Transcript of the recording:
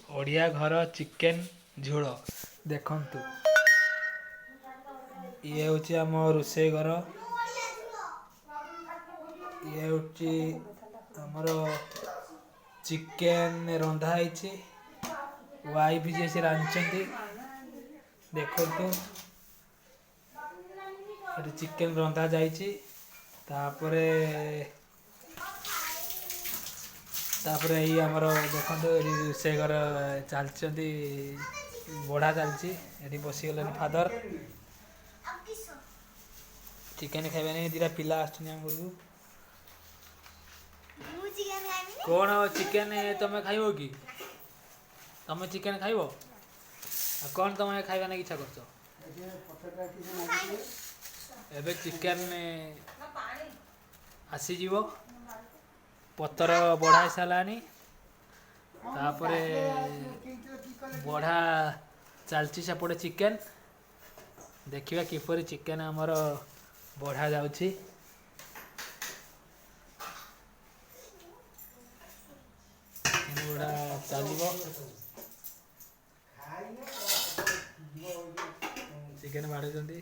ଓଡ଼ିଆ ଘର ଚିକେନ୍ ଝୋଳ। ଦେଖନ୍ତୁ, ଇଏ ହେଉଛି ଆମ ରୋଷେଇ ଘର। ଇଏ ହେଉଛି ଆମର ଚିକେନ୍ ରନ୍ଧା ହେଇଛି। ୱାଇଫ୍ ଯିଏ ସେ ରାନ୍ଧିଛନ୍ତି। ଦେଖନ୍ତୁ, ଏଠି ଚିକେନ୍ ରନ୍ଧା ଯାଇଛି। ତାପରେ ତାପରେ ଏଇ ଆମର ଦେଖନ୍ତୁ, ଏଠି ରୋଷେଇ ଘର ଚାଲିଛନ୍ତି, ବଢ଼ା ଚାଲିଛି। ଏଠି ବସିଗଲେଣି ଫାଦର ଚିକେନ୍ ଖାଇବା ନେଇ। 2ଟା ପିଲା ଆସୁଛନ୍ତି ଆମ ଘରକୁ। କ'ଣ ଚିକେନ୍ ତମେ ଖାଇବ କି? ତମେ ଚିକେନ୍ ଖାଇବ? ଆଉ କ'ଣ ତମେ ଖାଇବା ନେଇକି ଇଚ୍ଛା କରୁଛ? ଏବେ ଚିକେନ୍ ଆସିଯିବ। ପତର ବଢ଼ା ହେଇସାରିଲାଣି। ତାପରେ ବଢ଼ା ଚାଲିଛି ସେପଟେ ଚିକେନ୍। ଦେଖିବା କିପରି ଚିକେନ୍ ଆମର ବଢ଼ା ଯାଉଛି। ଚିକେନ୍ ବଢ଼ା ଚାଲିବ। ଚିକେନ୍ ବାଢ଼ୁଛନ୍ତି।